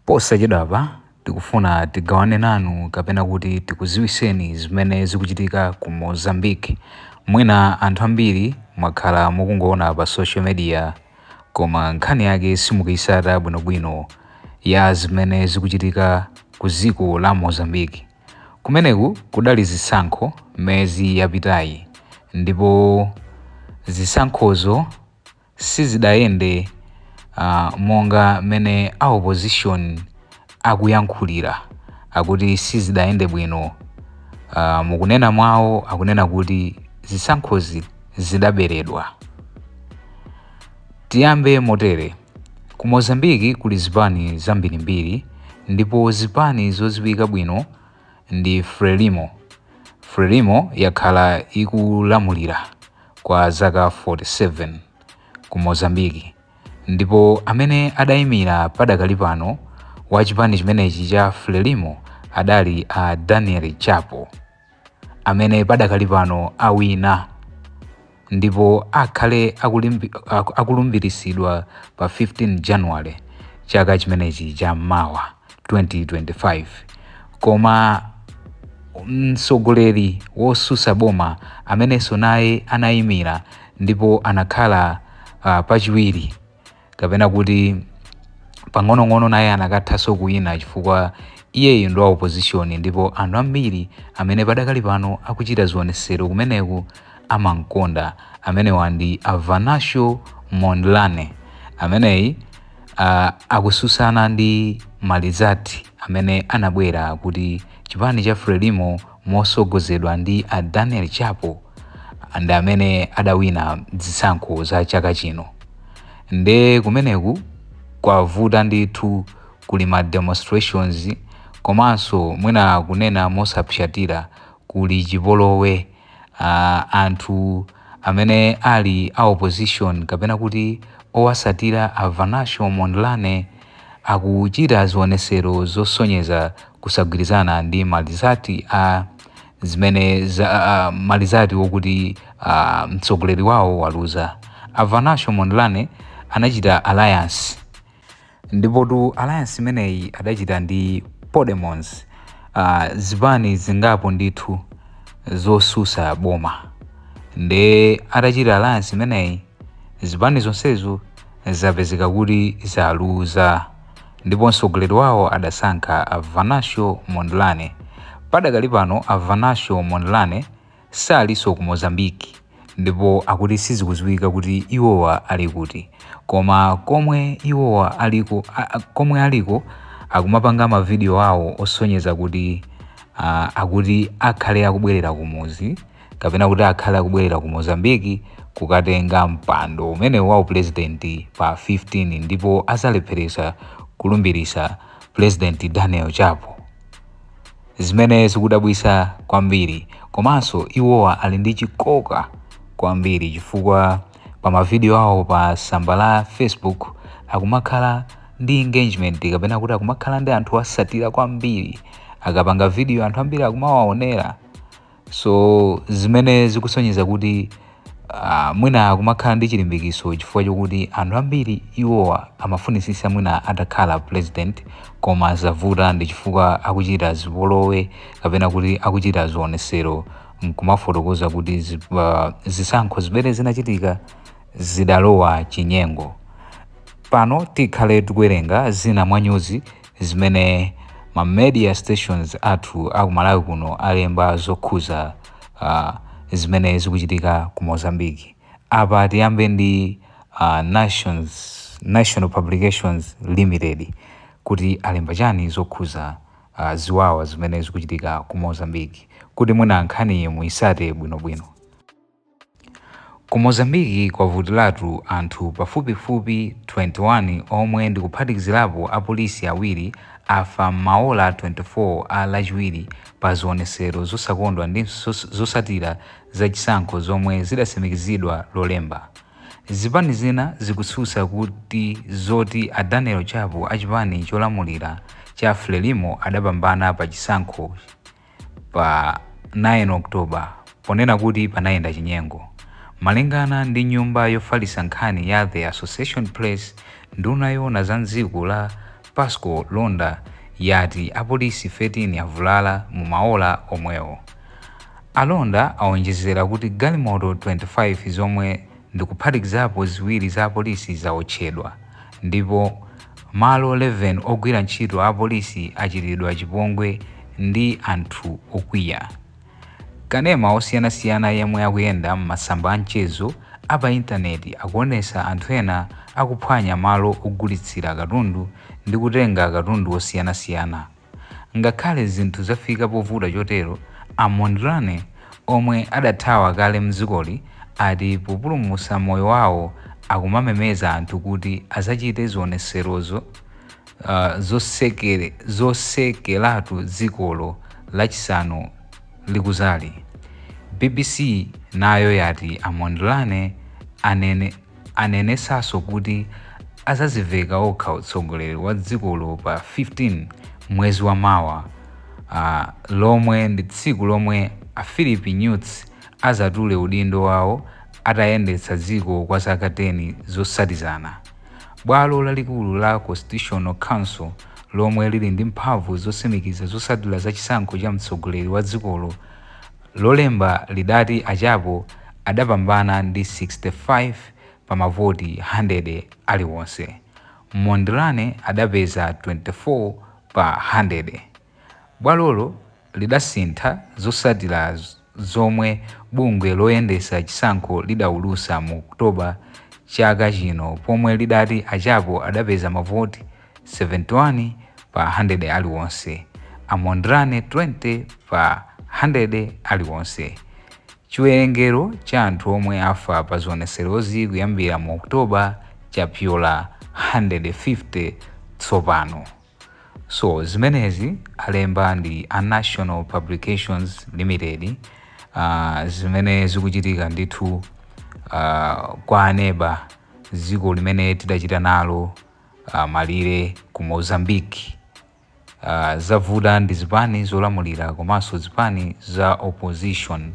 Posachedwapa tikufuna tigawane nanu kapena kuti tikuziwiseni zimene zikuchitika ku Mozambique. Mwina anthu ambiri mwakhala mukungoona pa social media, koma nkhani yake simukuyisata bwinobwino ya zimene zikuchitika ku dziko la Mozambique. Kumeneku kudali zisankho miyezi yapitayi, ndipo zisankhozo sizidayende monga mmene a opposition akuyankhulira, akuti sizidayende bwino. Mukunena mwawo akunena kuti zisankhozi zidaberedwa. Tiyambe motere: ku Mozambique kuli zipani zambirimbiri, ndipo zipani zodziwika bwino ndi Frelimo. Frelimo yakhala ikulamulira kwa zaka 47 ku Mozambique, ndipo amene adayimira padakali pano wa chipani chimenechi cha Frelimo adali a Daniel Chapo, amene padakali pano awina ndipo akhale akulumbiritsidwa pa 15 January chaka chimenechi cha mawa 2025. Koma mtsogoleri wosusa boma amenenso naye anayimira ndipo anakhala pachiwiri, kapena kuti pang'onong'ono, naye anakathanso kuwina chifukwa iyeyu ndi wa opposition, ndipo anthu ambiri amene padakali pano akuchita zionesero kumeneku amamkonda. Amenewa ndi a Venancio Mondlane. Ameneyi akususana ndi ma results amene anabwera kuti chipani cha Frelimo mosogozedwa ndi a Daniel Chapo ndi amene adawina zisankho za chaka chino. Nde kumeneku kwavuta ndithu, kuli ma demonstrations, komanso mwina kunena mosapsatira kuli chipolowe. Anthu amene ali a opposition kapena kuti owasatira a Venancio Mondlane akuchita zionesero zosonyeza kusagwirizana ndi ma results a zimene za ma results wokuti mtsogoleri wawo waluza. A Venancio Mondlane anachita alliance, ndipotu alliance imeneyi adachita ndi Podemos, zipani zingapo ndithu zosusa boma. Nde atachita alliance imeneyi, zipani zonsezo zapezeka kuti zaluza, ndipo mtsogoleri wawo adasankha a Venancio Mondlane. Padakali pano a Venancio Mondlane salinso ku Mozambique, ndipo akuti sizikudziwika kuti iwowa ali kuti, koma komwe iwowa aliko, komwe aliko akumapanga mavidiyo awo osonyeza kuti akuti akhale akubwerera kumuzi, kapena kuti akhale akubwerera ku Mozambique kukatenga mpando umene wa upresident pa 15, ndipo azalepheresa kulumbirisa President Daniel Chapo, zimene zikudabwisa kwambiri. Komanso iwowa ali ndi chikoka kwambiri chifukwa pa mavidiyo awo pa tsamba la Facebook akumakhala ndi engagement, kapena kuti akumakhala ndi anthu asatira kwambiri. Akapanga video, anthu ambiri akumawaonera, so zimene zikusonyeza kuti mwina akumakhala ndi chilimbikiso chifukwa chokuti anthu ambiri iwowa amafunisisa mwina atakhala president, koma zavuta. Ndi chifukwa akuchita zipolowe kapena kuti akuchita zionesero nkumafotokoza kuti zisankho zimene zinachitika zidalowa chinyengo. Pano tikhale tikuwerenga zina mwa nyuzi zimene ma media stations athu aku Malawi kuno alemba zokhuza zimene zikuchitika ku Mozambique. Apa tiyambe ndi National Publications Limited kuti alemba chani zokhuza ziwawa zimene zikuchitika ku Mozambique, kuti mwina nkhani muyisate bwinobwino. Ku Mozambique kwavutiratu anthu pafupifupi 21, omwe ndikuphatikizirapo apolisi awiri, afa m'maola 24 a Lachiwiri pa zionesero zosakondwa ndi zosatira zachisankho zomwe zidatsimikizidwa Lolemba. Zipani zina zikutsutsa kuti zoti a Daniel Chapo achipani cholamulira cha Frelimo adapambana pa chisankho pa 9 October, ponena kuti panayenda chinyengo. Malingana ndi nyumba yofalitsa nkhani ya The Association Press, nduna yoona za mdziko la Pascoal Londa yati apolisi 13 avulala mu maola omwewo. A Londa awonjezera kuti galimoto 25 zomwe ndikuphatikizapo ziwiri za apolisi zaotchedwa ndipo malo 11 ogwira ntchito a apolisi achitidwa chipongwe ndi anthu okwiya. Kanema osiyanasiyana yemwe akuyenda m'masamba a mchezo a pa intaneti akuonesa anthu ena akuphwanya malo ogulitsira katundu ndi kutenga katundu osiyanasiyana. Ngakhale zinthu zafika povuta chotero, a Mondlane omwe adathawa kale mdzikoli ati populumutsa moyo wawo akumamemeza anthu kuti azachite zioneserozo zosekeratu dzikolo Lachisanu likuzali. BBC nayo yati a Mondlane anenesanso kuti azaziveka okha utsogoleri wa dzikolo pa 15 mwezi wa mawa, lomwe ndi tsiku lomwe a Filipe Nyusi azatule udindo wawo atayendetsa dziko kwa zaka 10 zosatizana. Bwalo lalikulu la Constitutional Council lomwe lili ndi mphamvu zotsimikiza zotsatira za chisankho cha mtsogoleri wa dzikolo Lolemba lidati a Chapo adapambana ndi 65 pa mavoti 100 aliwonse. Mondlane adapeza 24 pa 100. Bwalolo lidasintha zotsatira zomwe bungwe loyendetsa chisankho lidaulutsa mu October chaka chino pomwe lidati a Chapo adapeza mavoti 71 pa 100 aliwonse, a Mondlane 20 pa 100 aliwonse. Chiwerengero cha anthu omwe afa pa zioneserozi kuyambira mu October chapyola 150 tsopano. So zimenezi alemba ndi a National Publications Limited, zimene zikuchitika ndithu kwa aneba dziko limene tidachita nalo malire ku Mozambique. Zavuta ndi zipani zolamulira komanso zipani za opposition,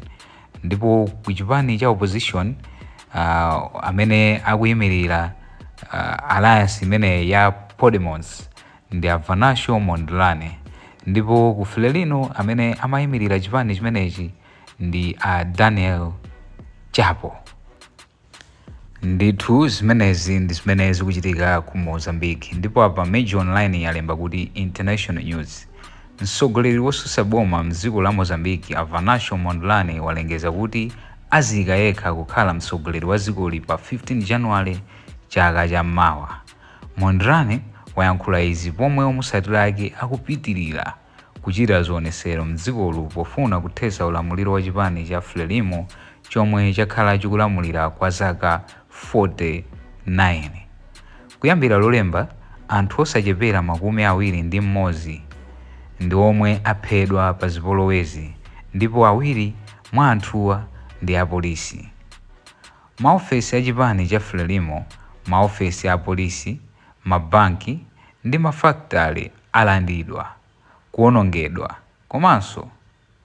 ndipo ku chipani cha opposition amene akuyimirira alliance imene ya Podemos ndi a Venancio Mondlane, ndipo ku Frelimo amene amayimirira chipani chimenechi ndi a Daniel Chapo. Ndithu zimenezi ndi zimene zikuchitika ku Mozambique. Ndipo apa Major Online yalemba kuti international news, mtsogoleri wosusa boma mdziko la Mozambique a Venancio Mondlane walengeza kuti aziyika yekha kukhala mtsogoleri wa dzikoli pa 15 January chaka cha mawa. Mondlane wayankhula izi pomwe omusatira ake akupitirira kuchita zionesero mdzikolo pofuna kuthetsa ulamuliro wa chipani cha Frelimo chomwe chakhala chikulamulira kwa zaka 49. Kuyambira Lolemba, anthu osachepera 21 ndi omwe aphedwa pa zipolowezi ndipo awiri mwa anthuwa ndi apolisi. Maofesi a chipani cha Frelimo, maofesi a apolisi, mabanki ndi mafakitale alandidwa, kuwonongedwa komanso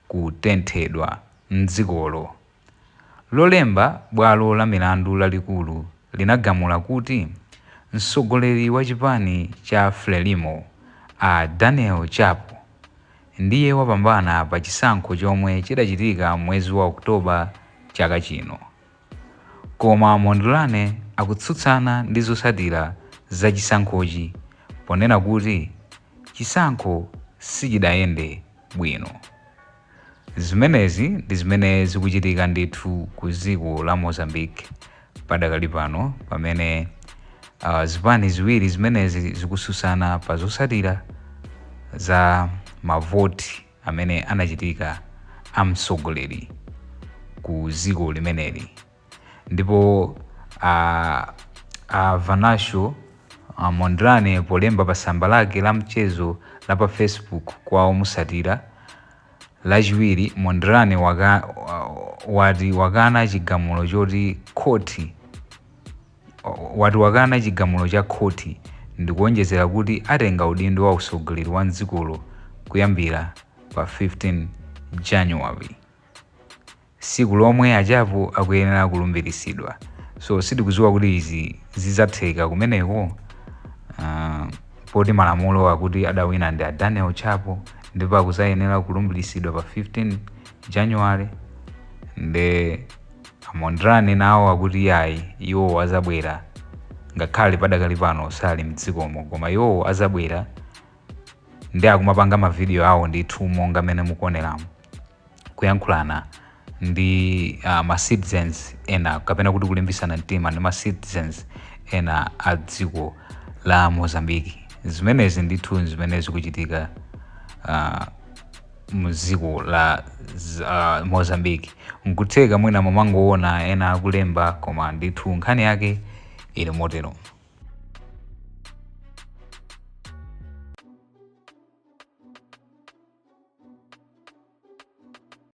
kutenthedwa mdzikolo. Lolemba bwalo la milandu lalikulu linagamula kuti mtsogoleri wa chipani cha Frelimo a Daniel Chapo ndiye wapambana pa chisankho chomwe chidachitika mwezi wa Oktoba chaka chino. Koma Mondlane akutsutsana ndi zotsatira za chisankhochi ponena kuti chisankho sichidayende bwino. Zimenezi ndi zimene zikuchitika ndithu ku dziko la Mozambique padakali pano, pamene zipani ziwiri zimenezi zikususana pa zotsatira za mavoti amene anachitika a mtsogoleri ku dziko limeneli. Ndipo Venancio Mondlane polemba pa tsamba lake la mchezo la pa Facebook kwa omusatira Lachiwiri, Mondlane wati wakana chigamulo choti khoti wati wakana chigamulo cha khoti ndikuonjezera kuti atenga udindo wa utsogoleri wa mdzikolo kuyambira pa 15 January, tsiku lomwe a Chapo akuyenera kulumbiritsidwa. So sitikudziwa kuti izi zidzatheka kumeneko. Poti malamulo akuti adawina ndi a Daniel Chapo ndipo akuzayenera kulumbiritsidwa pa 15 January. Nde a Mondlane nawo akuti yayi, iwo azabwera, ngakhale padakali pano sali mdzikomo, koma iwowo azabwera ndi akumapanga mavidiyo awo ndithu monga mmene mukuoneramo, kuyankhulana ndi ma citizens ena kapena kuti kulimbisana mtima ndi ma citizens ena a dziko la Mozambique. Zimenezi ndithu zimene zikuchitika mdziko la Mozambique. Nkutheka mwina mumangoona ena akulemba, koma ndithu nkhani yake ili motero.